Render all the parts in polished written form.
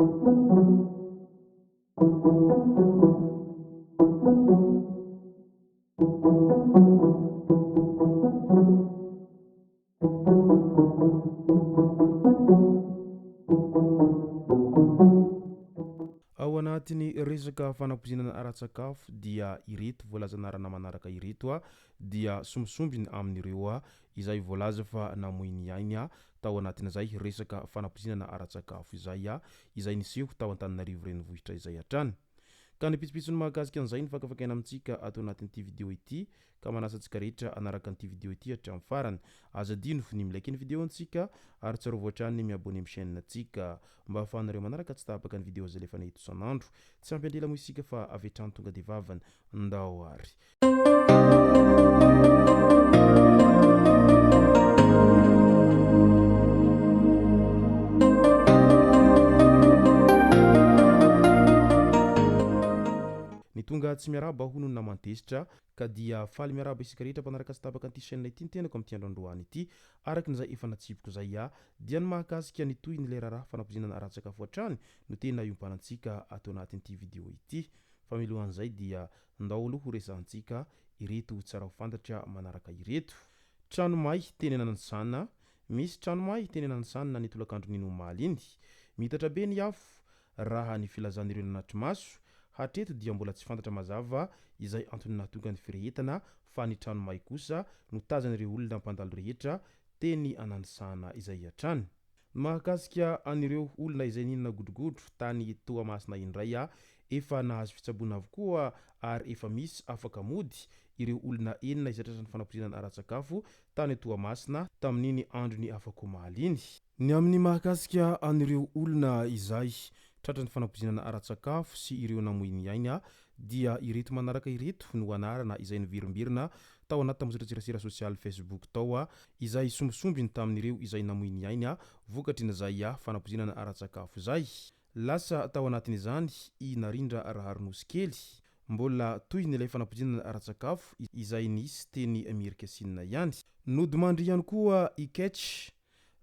Ao anatin'ny resaka fanapoizinana ara-tsakafo dia ireto voalaza anarana manaraka ireto dia sombisombiny amin'ireo izay voalaza fa namoy ny ainy tao anatin'izay resaka fanapoizinana ara-tsakafo izay, izay niseho tao Antananarivo renivohitra izay hatrany. Ka ny pitsopitsony mahakasika an'izay no fakafakaina amintsika ato anatin'ity video ity ka manasa antsika rehetra hanaraka an'ity video ity hatramin'ny farany. Aza adino ny mi-like ny video antsika ary tsarovy hatrany ny mi-abonner amin'ny chaîne antsika mba ahafahanareo manaraka tsy tapaka ny video izay alefanay eto isan'andro. Tsy ampy andrela moa isika fa avy hatrany tonga dia vavany. Ndao ary. Ny tonga tsy miarahaba hono ny naman-tezitra ka dia faly miarahaba isika rehetra mpanaraka sy tapaka an'ity chaîne ity ny tenako amin'ity andro androany ity. Araka ny izay efa natsipiko izay aho dia ny mahakasika ny tohin'ilay raharaha fanapoizinana ara-tsakafo hatrany no tena iompanantsika ato anatin'ity vidéo ity. Fa milohan'izay dia ndao aloha ho resahantsika ireto tsara ho fantatra manaraka ireto. Trano may teny Ananisana Misy trano may teny Ananisana ny tolakandron'iny omaly iny. Miitatra be ny afo, raha ny filazan'ireo nanatri-maso. Hatreto dia mbola tsy fantatra mazava izay antony nahatonga ny firehetana fa ny trano may kosa no tazan'ireo olona mpandalo rehetra teny Ananisana izay hatrany. Ny mahakasika an'ireo olona izay nihinana godrogodro tany Toamasina indray, efa nahazo fitsaboana avokoa ary efa misy afaka mody ireo olona enina izay tratran'ny fanapoizinana ara-tsakafo tany Toamasina tamin'iny andron'ny afak'omaly iny. Ny amin'ny mahakasika an'ireo olona izay tratran'ny fanapoizinana ara-tsakafo sy ireo namoy ny ainy dia ireto manaraka ireto no anarana izay niverimberina tao anaty tambajotran-tserasera sosialy Facebook tao izay sombisombiny tamin'ireo izay namoy ny ainy vokatrin'izay fanapoizinana ara-tsakafo izay. Lasa tao anatin'izany i Narindra Raharinosy kely. Mbola tohin'ilay fanapoizinana ara-tsakafo izay nisy teny Mirikasinina ihany. Nodimandry ihany koa i Ketch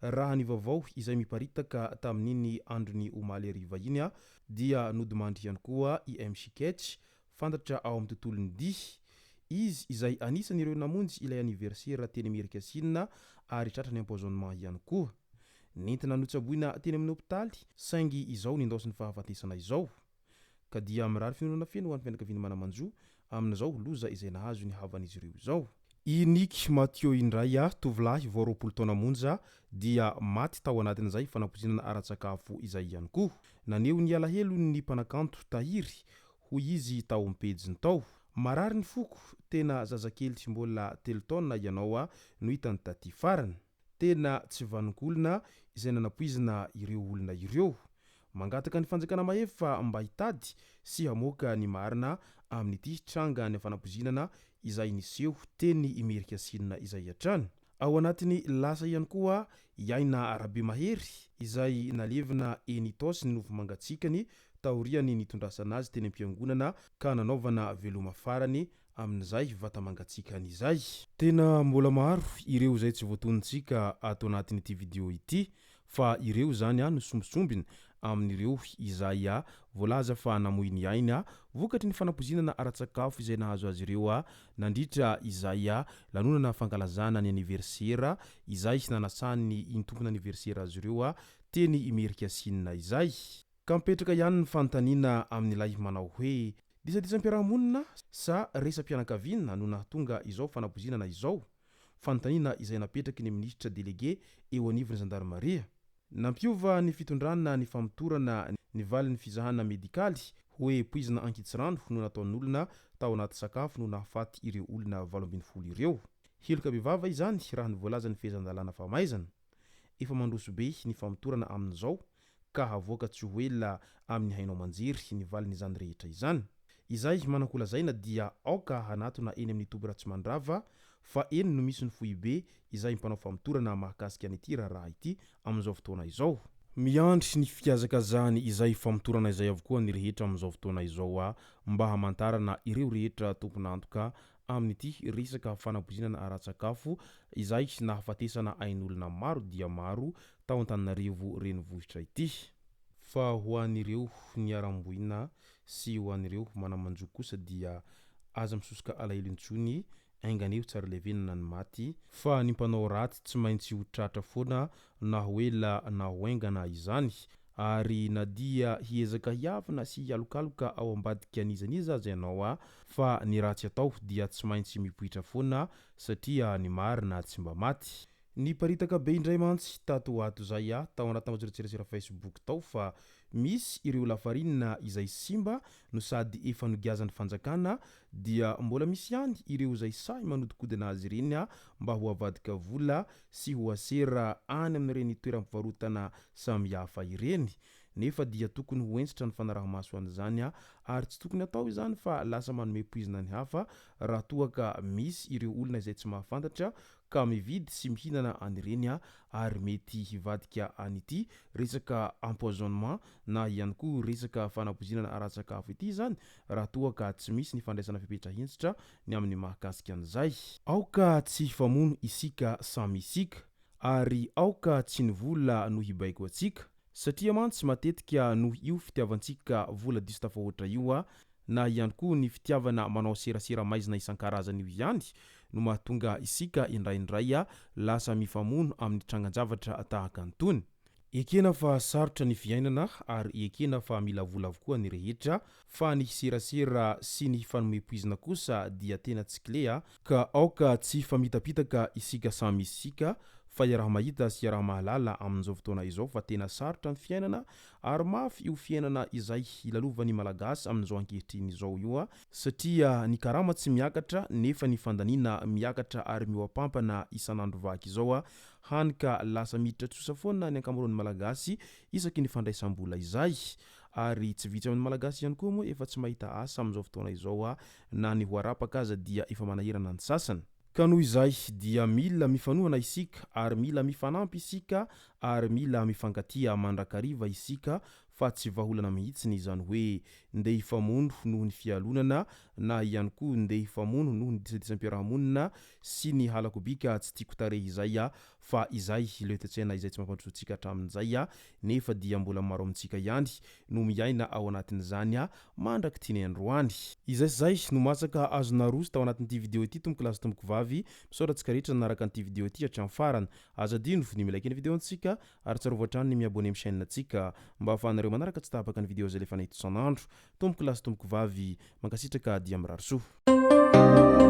Raha ny vaovao izay miparitaka tamin'iny andron'ny omaly hariva iny dia nodimandry ihany koa i MC Ketch, fantatra ao amin'ny tontolon'ny dihy. Izy izay anisan'ireo namonjy ilay aniversera teny Imerinkasinina ary tratran'ny empoisonnement ihany koa. Nentina notsaboina teny amin'ny hopitaly saingy izao nindaosin'ny fahafatesana izao. Ka dia mirary fiononana feno ho an'ny fianakavian'ny mana-manjo amin'izao loza izay nahazo ny havan'izy ireo izao. I Nick Mathieu indray, tovolahy vao 20 taona monja, dia maty tao anatin'izay fanapoizinana ara-tsakafo izay ihany koa. Naneho ny alahelony ny mpanakanto Tahiry, hoy izy tao am-pejiny tao. Marary ny foko, tena zazakely mbola telo taona ianao no hitany taty farany. Tena tsy vanon-kolona izay nanapoizina ireo olona ireo. Mangataka ny fanjakana mahefa mba hitady sy hamoaka ny marina amin'ity tranga fanapoizinana izay niseho teny Imerinkasinina izay hatrany. Ao anatin'ny lasa ihany koa i Aina Rabemahery izay nalevina eny Itaosy ny nofo mangatsiakany taorian'ny nitondrasana azy teny am-piangonana ka nanaovana veloma farany amin'izay vata-mangatsiakany izay. Tena mbola maro ireo izay tsy voatonontsika ato anatin'ity video ity fa ireo izany no sombintsombiny amin'ireo izay voalaza fa namoy ny ainy vokatry ny fanapoizinana ara-tsakafo izay nahazo azy ireo nandritra izay lanonana fankalazana ny aniversera izay nanasan'ny iny tompon'aniversera azy ireo teny Imerinkasinina izay. Ka mipetraka ihany ny fanontaniana amin'ilay manao hoe, disadisam-piarahamonina sa resa-pianakaviana no nahatonga izao fanapoizinana izao? Fanontaniana izay napetraky ny minisitra delege eo anivon'ny zandarimaria. Nampiova ny fitondrana ny famotorana ny valin'ny fizahana medikaly hoe poizina ankitsirano no nataon'olona tao anaty sakafo no nahafaty ireo olona 18 ireo. Heloka bevava izany raha ny voalazan'ny fehezan-dalàna famaizana. Efa mandroso be ny famotorana amin'izao ka havoaka tsy ho ela amin'ny haino aman-jery ny valin'izany rehetra izany. Izay manan-kolazaina dia aoka hanatona eny amin'ny toby Ratsimandrava fa eny no misy ny foibe izay mpanao famotorana mahakasika an'ity raharaha ity amin'izao fotoana izao. Miandry ny fihazakazahany izay famotorana izay avokoa ny rehetra amin'izao fotoana izao mba hamantarana ireo rehetra tompon'antoka amin'ity resaka fanapoizinana ara-tsakafo izay nahafatesana ain'olona maro dia maro tao Antananarivo renivohitra ity. Fa ho an'ireo niharam-boina sy ho an'ireo mana-manjo kosa dia aza misosoka alahelo intsony, enga anie ho tsara levenana ny maty, fa ny mpanao ratsy tsy maintsy ho tratra foana na ho ela na ho haingana izany, ary na dia hiezaka hiavona sy hialokaloka ao ambadika n'iza n'iza aza ianao fa ny ratsy atao dia tsy maintsy mipoitra foana satria ny marina tsy mba maty. Niparitaka be indray mantsy tato ho ato izay tao anaty tambajotran-tserasera Facebook tao fa misy ireo lafarinina izay simba no sady efa nogiazan'ny fanjakana dia mbola misy ihany ireo izay sahy manodikodina azy ireny mba ho avadika vola sy ho asera any amin'ireny toeram-pivarotana samihafa ireny. Nefa dia tokony ho hentitra ny fanaraha-maso an'izany ary tsy tokony atao izany fa lasa manome poizina ny hafa raha toa ka misy ireo olona izay tsy mahafantatra ka mividy sy mihinana an'ireny ary mety hivadika an'ity resaka empoisonnement na ihany koa resaka fanapoizinana ara-tsakafo ity izany raha toa ka tsy misy ny fandraisana fepetra hentitra ny amin'ny mahakasika an'izay. Aoka tsy hifamono isika samy isika ary aoka tsy ny vola no hibaiko antsika satria mantsy matetika noho io fitiavantsika vola diso tafahoatra io na ihany koa ny fitiavana manao serasera maizina isan-karazany io ihany no mahatonga isika indraindray lasa mifamono amin'ny trangan-javatra tahaka an'itony. Ekena fa sarotra ny fiainana ary ekena fa mila vola avokoa ny rehetra fa ny hiserasera sy ny hifanome poizina kosa dia tena tsy kle a! Ka aoka tsy hifamitapitaka isika samy isika fa iaraha-mahita sy iaraha-mahalala amin'izao fotoana izao fa tena sarotra ny fiainana ary mafy io fiainana izay ilalovan'ny Malagasy amin'izao ankehitriny izao io satria ny karama tsy miakatra nefa ny fandaniana miakatra ary mihoa-pampana isan'andro vaky izao hany ka lasa miditra trosa foana ny ankamaroan'ny Malagasy isaky ny fandraisam-bola izay ary tsy vitsy amin'ny Malagasy ihany koa moa efa tsy mahita asa amin'izao fotoana izao na ny ho arapaka aza dia efa manahirana ny sasany. Ka noho izay dia mila mifanohana isika ary mila mifanampy isika ary mila mifankatia mandrakariva isika fa tsy vahaolana mihitsiny izany hoe ndeha hifamono noho ny fialonana na ihany koa ndeha hifamono noho ny disadisam-piarahamonina sy ny halako bika tsy tiako tarehy izay fa izay ilay toe-tsaina izay tsy mampandroso antsika hatramin'izay nefa dia mbola maro amintsika ihany no miaina ao anatin'izany mandrak'ity ny androany. Izay sy izay no masaka azo naroso tao anatin'ity video ity tompoko lahy sy tompoko vavy, misaotra antsika rehetra nanaraka an'ity video ity hatramin'ny farany. Aza adino ny mi-like ny video antsika ary tsarovy hatrany ny mi-abonner amin'ny chaîne antsika mba ahafahanareo manaraka tsy tapaka ny video izay alefanay eto isan'andro. Tompoko lahy sy tompoko vavy, mankasitraka dia mirary soa.